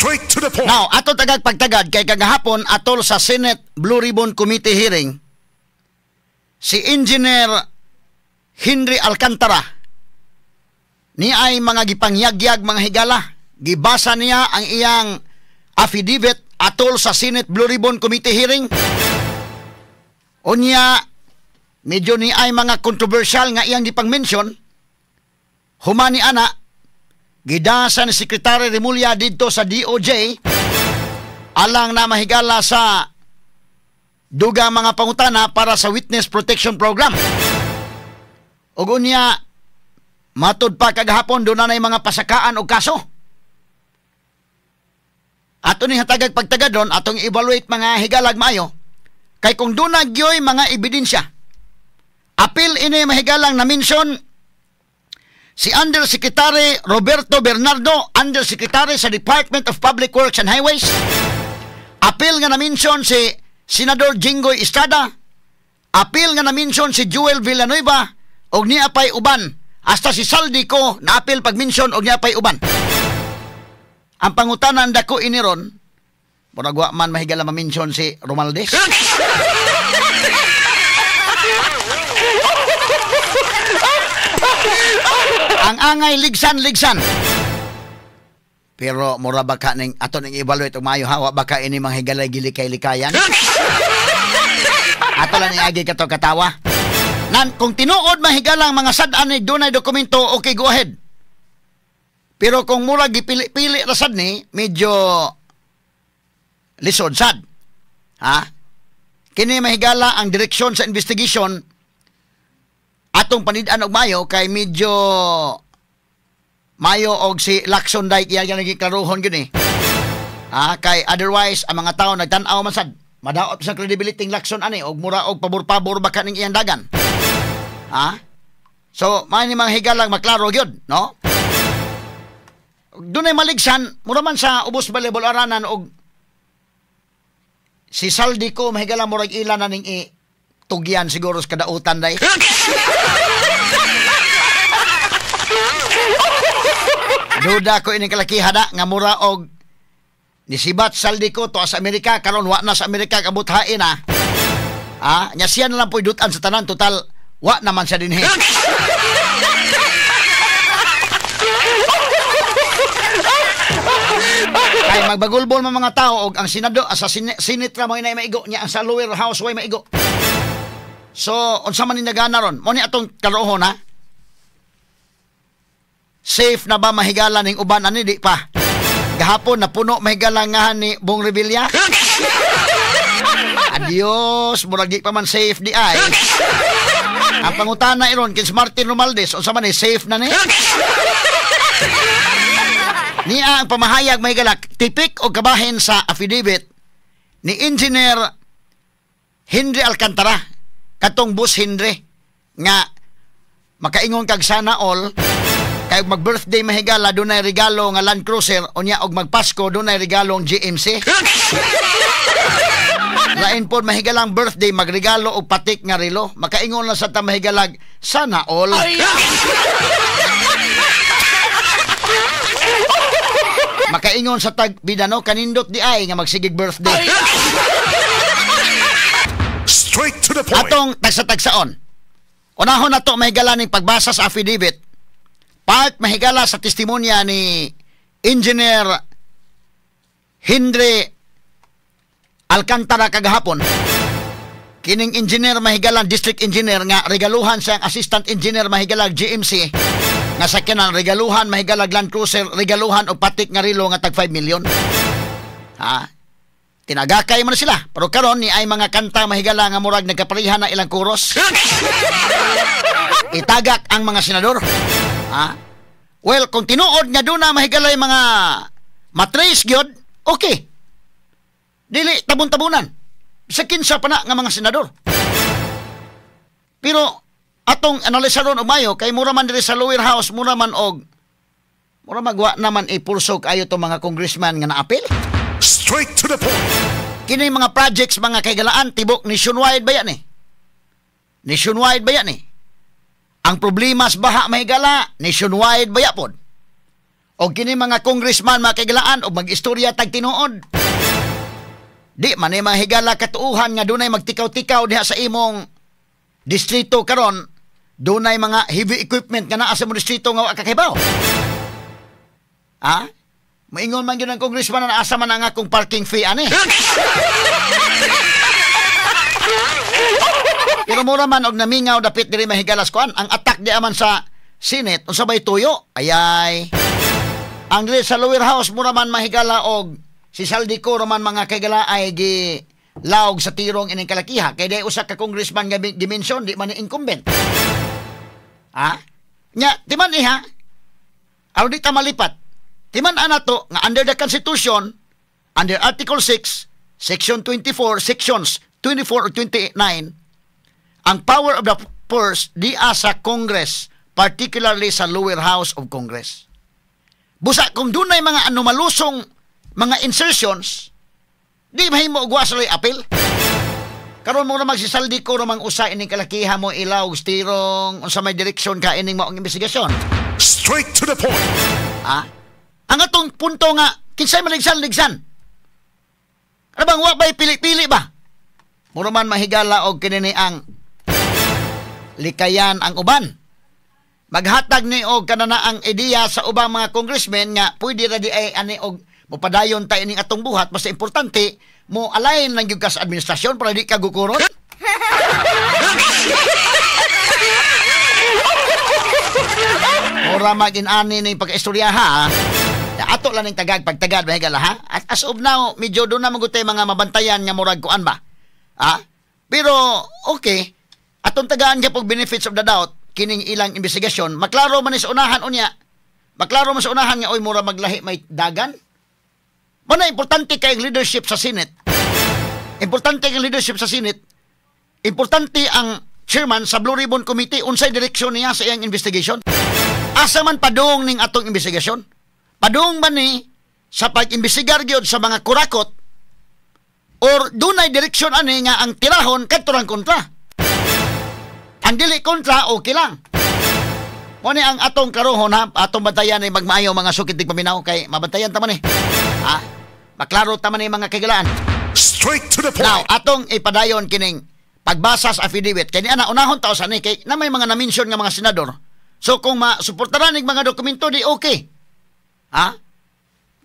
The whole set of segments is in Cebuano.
Straight to the point. Now, ato tagag pagtagad kay kagahapon atol sa Senate Blue Ribbon Committee hearing si Engineer Henry Alcantara ni ay mga gipangyagyag, mga higala. Gibasa niya ang iyang affidavit atol sa Senate Blue Ribbon Committee hearing. Unya, medyo ni ay mga controversial nga iyang gipang-mention. Humani ana, gidasa ni Secretary Remulla didto sa DOJ alang na mahigala sa dugang mga pangutana para sa Witness Protection Program. Ug unya, matud pa kagahapon doon na mga pasakaan og kaso. Ato ni hatagag pagtagad doon, atong evaluate, mga higalag, maayo. Kay kung doon na gyoy mga ebidensya, apil ini, mahigalang, na mention si Undersecretary Roberto Bernardo, Undersecretary sa Department of Public Works and Highways. Apil nga na-mention si Senador Jinggoy Estrada. Apil nga na-mention si Joel Villanueva og niya pay uban. Hasta si Zaldy Co naapil pag-mention og niya pay uban. Ang pangutanan dako ini ron, murag wa man, mahigala, ma-mention si Romualdez. Ang angay ligsan-ligsan. Pero mura ba ka ning ato ning evaluate og maayo hawa baka ini mga higalay gilikay-likayan. Ato lang ni agi kato katawa. Nan kung tinuod, mahigalang, mga sad-an ni dunay dokumento, okay, go ahead. Pero kung mura gipili-pili ra sad ni, medyo lisod sad. Ha? Kini, mahigala, ang direksyon sa investigation atong panid-an og mayo kay medyo mayo og si Lacson Dyke iya naging klarohon gyud eh. Ah, kay otherwise ang mga tao nagtan-aw man sad. Madaot sa credibility ng Lacson ani og mura og pabor-pabor ba kaning iyang dagan. Ha? So, may ni mga higalang maklaro gyud, no? Dunay maligsan, mura man sa ubos balibol aranan og si Zaldy Co, mahigala, murag ila na ning i tugyan siguro sa kadautan day. Duda ko ining kalakihan na nga mura og nisibat Zaldy Co to sa Amerika karon wa na sa Amerika kabuthain na. Ah, nya siya na lang po dutan sa tanan, total wa naman siya dinhi. Kay magbagulbol man mga tao og ang Senado sa Senate ra mo inay maigo nya ang sa lower house way maigo. So unsa man ni nagana ron? Mo ni atong karohon ha. Safe na ba, mahigala, ning uban ani? Di pa. Gahapon napuno, mahigala, nga ni Bong Revilla. Adios, murag di pa man safe di ay. Ang pangutana iron kay Martin Romualdez, unsa man ni, safe na ni? Niya ang pamahayag, mahigala, tipik o kabahin sa affidavit ni Engineer Henry Alcantara, katong Boss Henry nga makaingon kag sana all kay mag-birthday, mahigala, dunay regalo nga Land Cruiser, unya og magpasko dunay regalong GMC. Lain po, mahigalang, birthday magregalo og patik nga relo. Makaingon lang sa ta, mahigalag, sana all. Makaingon sa tag bidano kanindot di ay nga magsigig birthday. Straight to the point. Atong tagsa-tagsaon. Unahon na to, mahigala, ning pagbasa sa affidavit. Part, mahigala, sa testimonya ni Engineer Henry Alcantara kagahapon. Kining engineer, mahigala, district engineer nga regaluhan siyang assistant engineer, mahigala, GMC nga sakyanan, regaluhan, mahigala, Land Cruiser, regaluhan og patik nga relo nga tag 5 million. Ha? Tinagakay man sila. Pero karon ni ay mga kanta, mahigala, nga murag nagkapareha na ilang kuros. Itagak ang mga senador. Ha? Well, kung tinuod nga doon na, mahigala, yung mga matrace gyud, okay. Dili tabon-tabunan. Sa kinsa pa na nga mga senador. Pero atong analisa ron og mayo kay mura man diri sa lower house, mura man og mura magwa naman ipulsog ayo to mga congressman nga naapil. Straight to the point. Kini mga projects, mga kaigalaan, tibok nationwide ba yan eh? Nationwide ba yan eh? Ang problema sa baha, mahigala, nationwide ba yapon? O kini mga congressman, mga kaigalaan, o mag-istorya tag tinuod. Di man ni mga higala katuuhan nga dunay magtikaw-tikaw diha sa imong distrito karon, dunay mga heavy equipment nga naa sa imong distrito nga wa kakahibaw. Ha? Maingon man gyud ang congressman na asa man ang akong parking fee ani. Pero mura man og namingaw dapit diri mahigalas kuan ang attack di aman sa Senate unsa bay tuyo? Ayay. Ang diri sa lower house mura man mahigala og si Saldico man mga kaigala ay gi laog sa tirong ining kalakiha kay di usa ka congressman nga dimension di man ni incumbent. Ha? Nya timan iha. Aron di ta malipat. Timan ana to nga under the Constitution, under Article 6, Section 24, Sections 24 or 29, ang power of the purse di sa Congress, particularly sa lower house of Congress. Busa kung dunay mga anomalusong mga insertions, di mahimo og wa sa appeal. Karon mo na magsisaldi ko ramang usa ining kalakiha mo ilaw tirong unsa may direksyon ka ining maong investigasyon. Straight to the point. Ha? Ang atong punto nga kinsay maligsan-ligsan. Ano bang wa ba'y pili-pili ba? Muro man mahigala og kinini ang likayan ang uban. Maghatag ni og kanana ang ideya sa ubang mga congressmen nga pwede ra di ay ani og mopadayon ta ining atong buhat, basta importante mo align lang gyud ka sa administrasyon para di ka gukuron. Ora magin-ani ning pagkaistorya ha. Ato lang ning tagag pagtagad mahigala ha. At as of now medyo doon na magutay mga mabantayan nga murag kuan ba. Ha? Pero okay, atong tagaan gyud pog benefits of the doubt kining ilang investigasyon, maklaro man ni sa unahan unya. Maklaro man sa unahan nga oy mura maglahi may dagan. Mana importante kay leadership sa Senate. Importante ang leadership sa Senate. Importante ang chairman sa Blue Ribbon Committee unsay direksyon niya sa iyang investigation. Asa man padung ning atong investigasyon? Padung man ni sa pag-imbestigar gyud sa mga kurakot or dunay direksyon ani nga ang tirahon kadto rang kontra. Ang dili kontra okay lang. Mo ni ang atong karohon ha, atong bantayan ay magmaayo mga sukit dig paminaw kay mabantayan ta man eh. Ha? Maklaro ta man ni mga kaigalaan. Straight to the point. Now, atong ipadayon kining pagbasa sa affidavit. Kay niana unahon ta usa ni kay na may mga na-mention nga mga senador. So kung masuportaran ning mga dokumento di okay. Ha?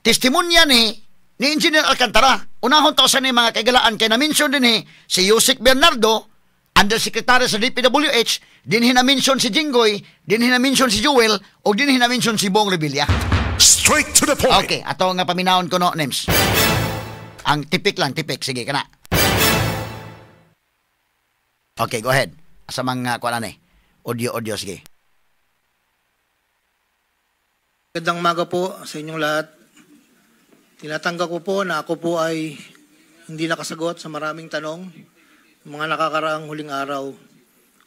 Testimonya ni Engineer Alcantara. Unahon ta usa ni mga kaigalaan kay na-mention din ni si Yusik Bernardo, Undersecretary sa DPWH, din hina-mention si Jinggoy, din hina-mention si Joel, o din hina-mention si Bong Revilla. Straight to the point. Okay, ato nga paminahon ko no, Nems. Ang tipik lang, tipik. Sige, kana. Okay, go ahead. Sa mga kuan ani. Audio, audio, sige. Magandang umaga po sa inyong lahat. Tinatanggap ko po na ako po ay hindi nakasagot sa maraming tanong mga nakakaraang huling araw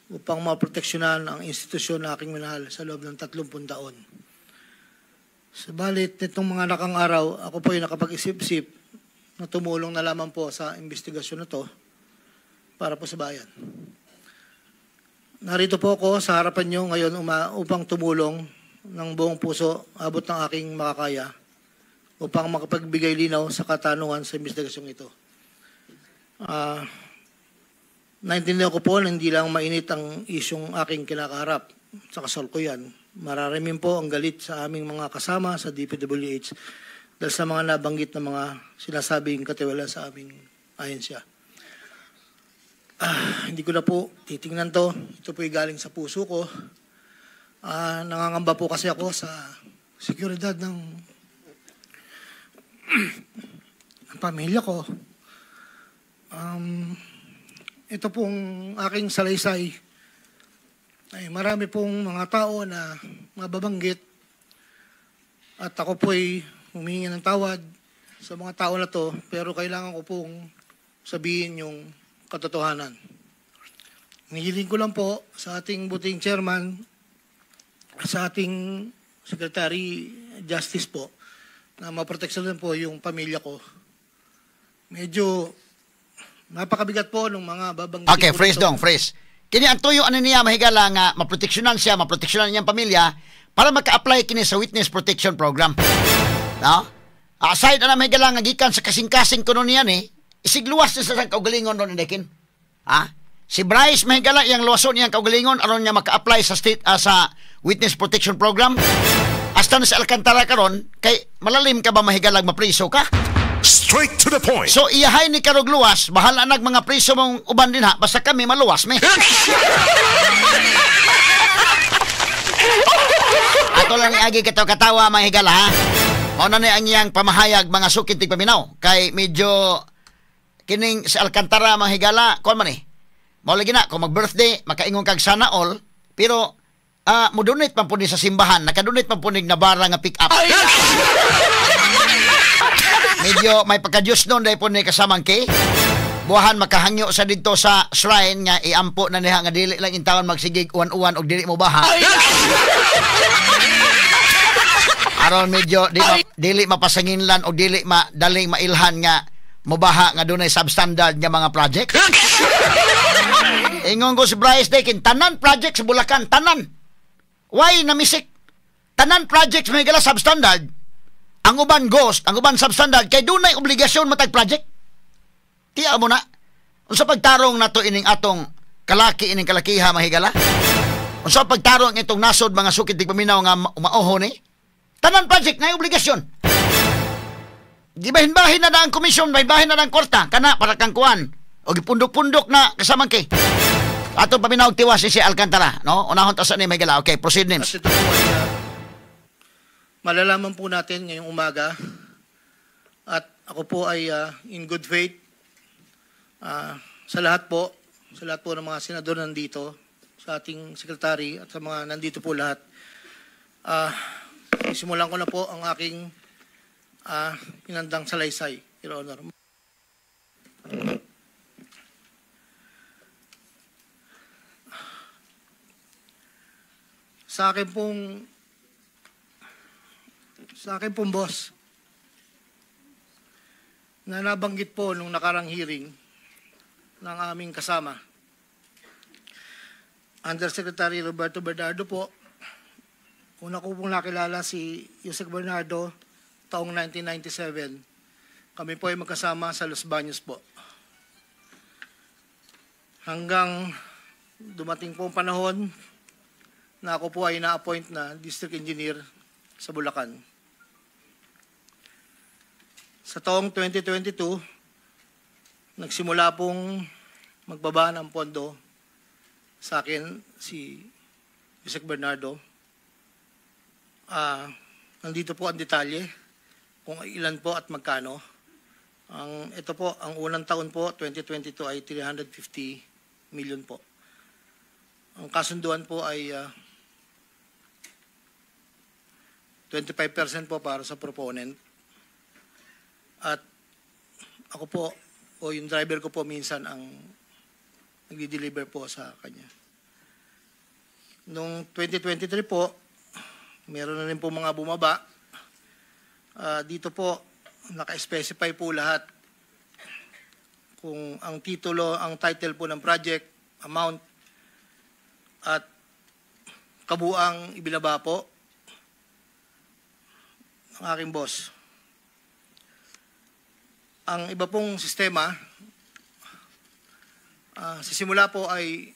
upang maproteksyonan ang institusyon na aking minahal sa loob ng 30 taon. Subalit, nitong mga nakang araw, ako po ay nakapag-isip-isip na tumulong na lamang po sa investigasyon na to para po sa bayan. Narito po ako sa harapan nyo ngayon upang tumulong ng buong puso abot ng aking makakaya upang makapagbigay linaw sa katanungan sa investigasyong ito. Naintindihan ko po na hindi lang mainit ang isyong aking kinakaharap sa kasalukuyan. Mararamihin po ang galit sa aming mga kasama sa DPWH dahil sa mga nabanggit na mga sinasabing katiwala sa aming ahensya. Hindi ko na po titingnan to. Ito po'y galing sa puso ko. Nangangamba po kasi ako sa seguridad ng ng pamilya ko. Ito pong aking salaysay ay marami pong mga tao na mababanggit at ako po'y humihingi ng tawad sa mga tao na to, pero kailangan ko pong sabihin yung katotohanan. Hinihiling ko lang po sa ating buting chairman, sa ating Secretary Justice po, na maproteksyonan po yung pamilya ko. Medyo napakabigat po ng mga babanggitin. Okay, freeze dong, freeze. Kini ang tuyo ano niya mahigala nga maproteksyonan siya, maproteksyonan niyang pamilya, Para maka-apply kini sa Witness Protection Program. No? Aside na may nga gikan sa kasing-kasing kuno niyan eh, isigluwas ni sa kaugalingon ron Dekin. Ha? Si Bryce mahigala iyang luwason iyang kaugalingon aron niya maka-apply sa state sa Witness Protection Program. Hasta na si Alcantara karon kay malalim ka ba mahigalag mapriso ka? Straight to the point. So iyahay ni karog luwas, bahala nag mga priso mong uban din ha, basta kami maluwas me. Ato lang ni agi kataw katawa mga higala ha. Mao na ni ang iyang pamahayag mga sukit tigpaminaw kay medyo kining si Alcantara mga higala kuan man eh. Mao lagi na kung mag-birthday makaingon kag sana all, pero mo-donate man pud ni sa simbahan, naka-donate man pud ni nabara nga pick up. Medyo may pagka-Diyos noon dahil po ni kasamang kay buwahan makahangyo sa dito sa shrine nga iampo na niya nga dili lang intawan magsigig uwan-uwan og dili mo baha. Aron medyo dili mapasanginlan og dili madaling mailhan nga mobaha nga dunay substandard nga mga project. Ingon ko si Bryce Dekin, tanan project sa Bulacan, tanan. Why namisik? Tanan projects may gala substandard. Ang uban ghost, ang uban substandard kay dunay obligasyon matag project. Tiya mo na. Unsa pagtarong nato ining atong kalaki ining kalakiha mahigala? Unsa pagtarong itong nasod mga sukit tigpaminaw nga maoho ni? Tanan project na obligasyon. Gibahin-bahin na ang komisyon, bahin-bahin na ang kwarta kana para kang kuan o gipundok-pundok na kasamang kay. Atong paminaw tiwas si Alcantara, no? Unahon ta sa ni mahigala. Okay, proceed names. At ito po ay malalaman po natin ngayong umaga at ako po ay in good faith sa lahat po ng mga senador nandito, sa ating secretary at sa mga nandito po lahat. Simulan ko na po ang aking inandang salaysay, Your Honor. Sa akin pong boss, na nabanggit po nung nakarang hearing ng aming kasama, Undersecretary Roberto Bernardo po. Una ko pong nakilala si Yusek Bernardo taong 1997. Kami po ay magkasama sa Los Baños po. Hanggang dumating po ang panahon na ako po ay na-appoint na district engineer sa Bulacan. Sa taong 2022, nagsimula pong magbaba ng pondo sa akin si Yusek Bernardo. Nandito po ang detalye kung ilan po at magkano. Ito po, ang unang taon po, 2022 ay 350 million po. Ang kasunduan po ay 25% po para sa proponent. At ako po, o yung driver ko po minsan ang nagdi-deliver po sa kanya. Noong 2023 po, meron na rin po mga bumaba. Dito po, naka-specify po lahat kung ang titulo, ang title po ng project, amount, at kabuang ibinaba po ng aking boss. Ang iba pong sistema, sa simula po ay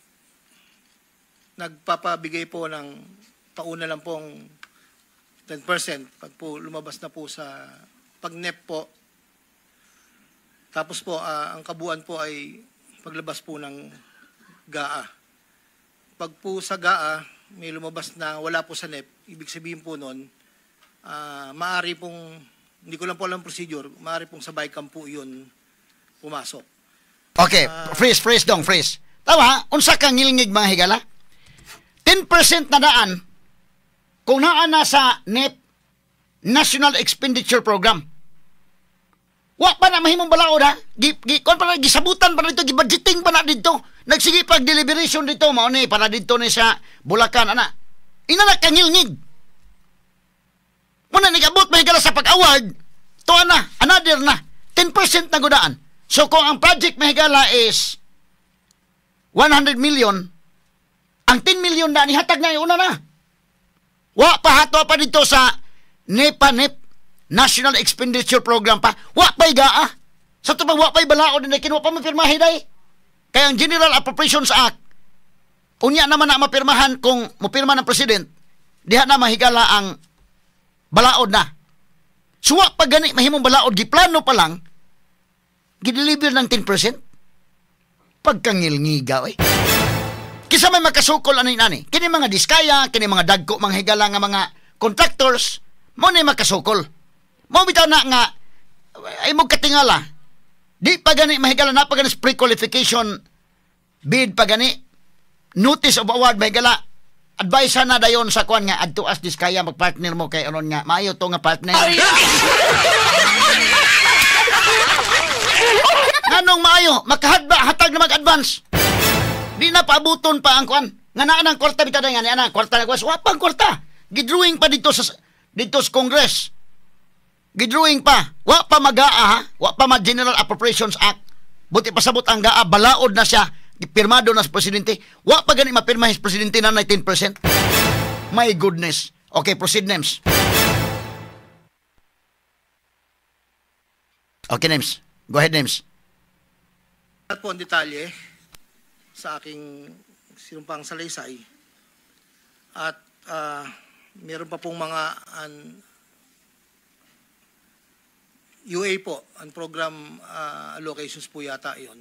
nagpapabigay po ng pauna lang pong 10% pag po lumabas na po sa pag NEP po. Tapos po, ang kabuuan po ay paglabas po ng GAA. Pag po sa GAA, may lumabas na wala po sa NEP, ibig sabihin po nun, maari pong, hindi ko lang po alam procedure, maari pong sa BICAM po yun pumasok. Okay, freeze, freeze dong, freeze. Tawa, unsa kang ngilngig mga higala? 10% na daan kung naa na sa NEP, National Expenditure Program. Wa pa na mahimong balaod ha. Gisabutan pa na dito, gibudgeting pa na dito. Nagsige pag deliberation dito, mao ni para dito ni sa Bulacan ana. Ina na kangilngig. Muna nigabot mahigala sa pag-award, tuwa na, another na, 10% na gudaan. So kung ang project mahigala is 100 million, ang 10 million na nihatag na una na. Wa pa hato pa dito sa NEPA-NEP, National Expenditure Program pa. Wa pa'y GAA. Sa ito pa, wa pa'y balaod na kinuha pa mapirmahe day. Kaya ang General Appropriations Act, unya naman na mapirmahan kung mupirma ng president, diha na mahigala ang balaod na. Suwa pa gani mahimong balaod, giplano pa lang, gideliver ng 10%. Pagkangilngiga, eh. Kisa may makasukol ani nani. Kini mga Diskaya, kini mga dagko mga higala nga mga contractors, mo ni makasukol. Mo bitaw na nga ay mo katingala. Di pa gani mahigala na pa gani pre-qualification bid pa gani notice of award mahigala. Advice na dayon sa kuan nga adto as Diskaya magpartner mo kay aron nga maayo to nga partner. Nganong maayo makahadba hatag na mag-advance. Di na paabuton pa ang kuan. Nga naa nang kwarta bitaw nga ni ana kwarta na kuan. Wa pang kwarta. Gidrawing pa dito sa Congress. Gidrawing pa. Wa pa magaa ha. Wa pa ma General Appropriations Act. Buti pasabot ang GAA balaod na siya. Pirmado na sa presidente. Wa pa gani mapirma his presidente na 19%. My goodness. Okay, proceed names. Okay, names. Go ahead, names. At po ang detalye sa aking sinumpang salaysay. At meron pa pong mga UA po, ang program allocations po yata yon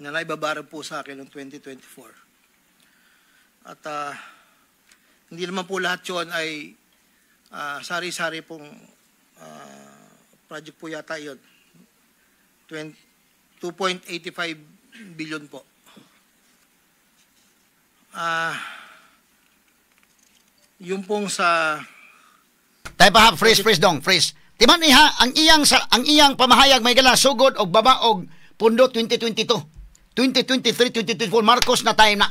na naibabara po sa akin noong 2024. At hindi naman po lahat yun ay sari-sari pong project po yata yun. 2.85 billion po. Yung pong sa tayo pa ha, freeze dong, freeze. Timan iha ang iyang pamahayag may gala sugod og baba og pundo 2022. 2023, 2024 Marcos na time na.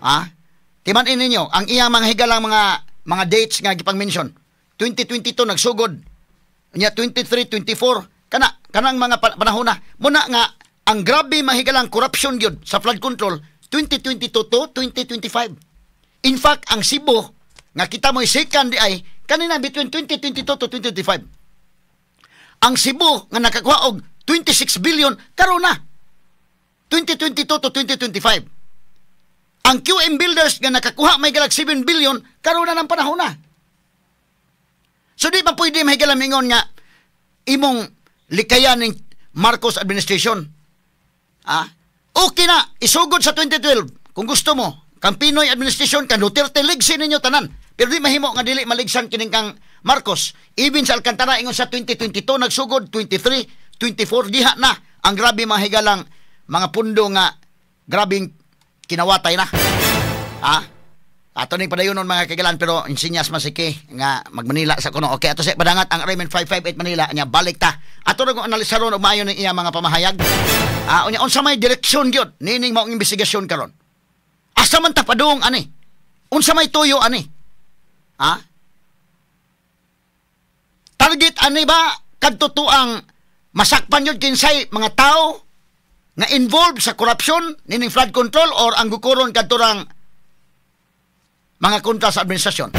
Ha? Timan ninyo ang iyang mga higalang mga dates nga gipang-mention. 2022 nagsugod. Nya 23, 24 kana kanang mga panahon na. Muna nga ang grabe mahigalang corruption gyud sa flood control 2022 to 2025. In fact, ang Cebu nga kita mo'y second di ay kanina between 2022 to 2025. Ang Cebu nga nakakuha og 26 billion karon na 2022 to 2025. Ang QM Builders nga nakakuha may galag 7 billion karon na ng panahon na. So di pa pwede mahigala mingon nga imong likayan ng Marcos administration. Ah, okay na isugod sa 2012 kung gusto mo. Kang Pinoy administration kan Duterte ligsin ninyo tanan. Pero di mahimo nga dili maligsan kining kang Marcos. Even sa Alcantara ingon sa 2022 nagsugod 23, 24 diha na ang grabe mahigalang mga pundo nga grabing kinawatay na. Ah, ato ning padayonon mga kagalan pero insinyas masiki nga magmanila sa kuno. Okay, ato sa padangat ang Raymond 558 Manila nya balik ta. Ato ra kung analisaron og maayo ning iya mga pamahayag. Ah, unya unsa may direksyon gyud nining maong investigasyon karon? Asa man ta padung ani? Unsa may tuyo ani? Ha? Target ani ba kadto tuang masakpan yun kinsay mga tao nga involved sa korupsyon nining flood control or ang gukuron kadto rang mga kontra sa administrasyon?